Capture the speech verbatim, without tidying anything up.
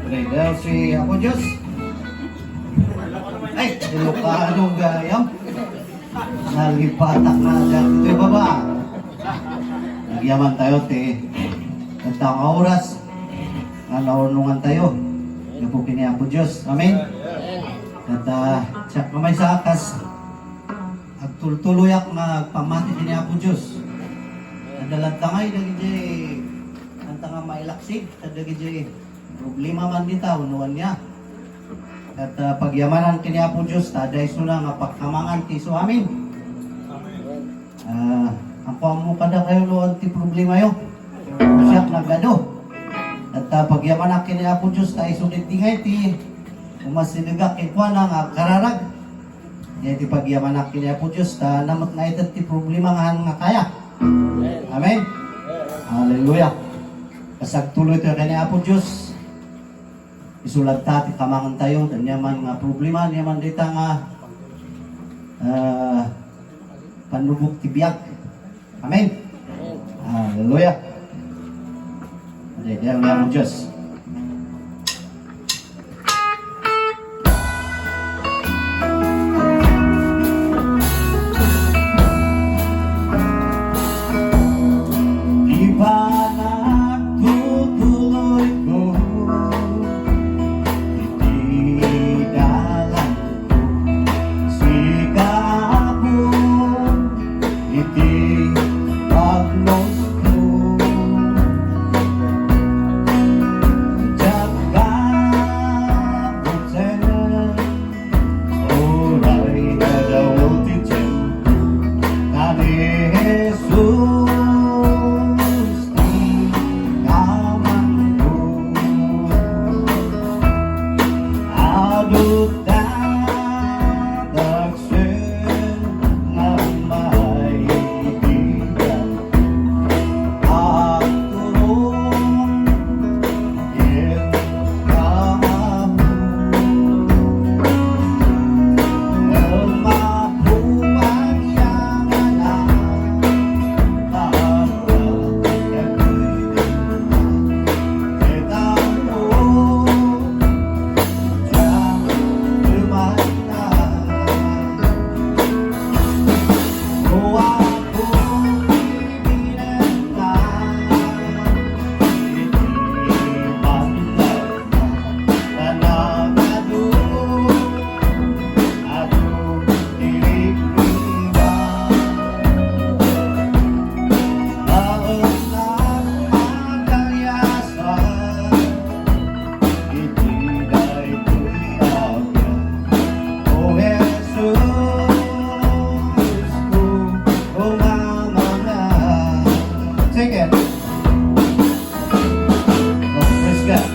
Rider si Apo Diyos. Ay, Ilocano gayam. Nalipatak na dyan. Ito'y baba. Nagyaman tayo, ti. Tattao nga oras. Nga naurnongan tayo. Gapu kini Apo Diyos. Amen. At, ah, siya kamay sa akas. Agtultuloyak nga agpamati kini Apo Diyos. Adda latta ngay dagiti anta nga mailaksid, ta dagiti problema man dita, wenno ania. Ket, ah, pagyamanan kini Apo Diyos, ta adda isuna nga pagkamangan ti isu amin. Ah, ammo kadakayo no anti problemayo. Siak nagado. Ket, ah, pagyamanak kini Apo Diyos, ta isu daydi ngay ti umasidegak kenkuana nga agkararag. Diay ti pagyamanak kini Apo Dios, ta namet nga ited ti problema nga han nga kaya. Amen. Hallelujah. Kasagtuloy tayo kani Apo Dios. Isu latta ti kamangan tayo, ania man nga problema, ania man dita nga, ah, panubok ti biag. Amen. Hallelujah. Adi, diyan nga mo Diyos. Ipanagtutuloy ko iti dalan. Sika, Apo, iti bagnosko. Diak kabutsen, uray addaw ti tiempo, ta ni Jesus ti kamanko. Adu dadagsen nga maibigan, agturong ken kamahal. Mapuag yan nga Sing it. Oh, praise God.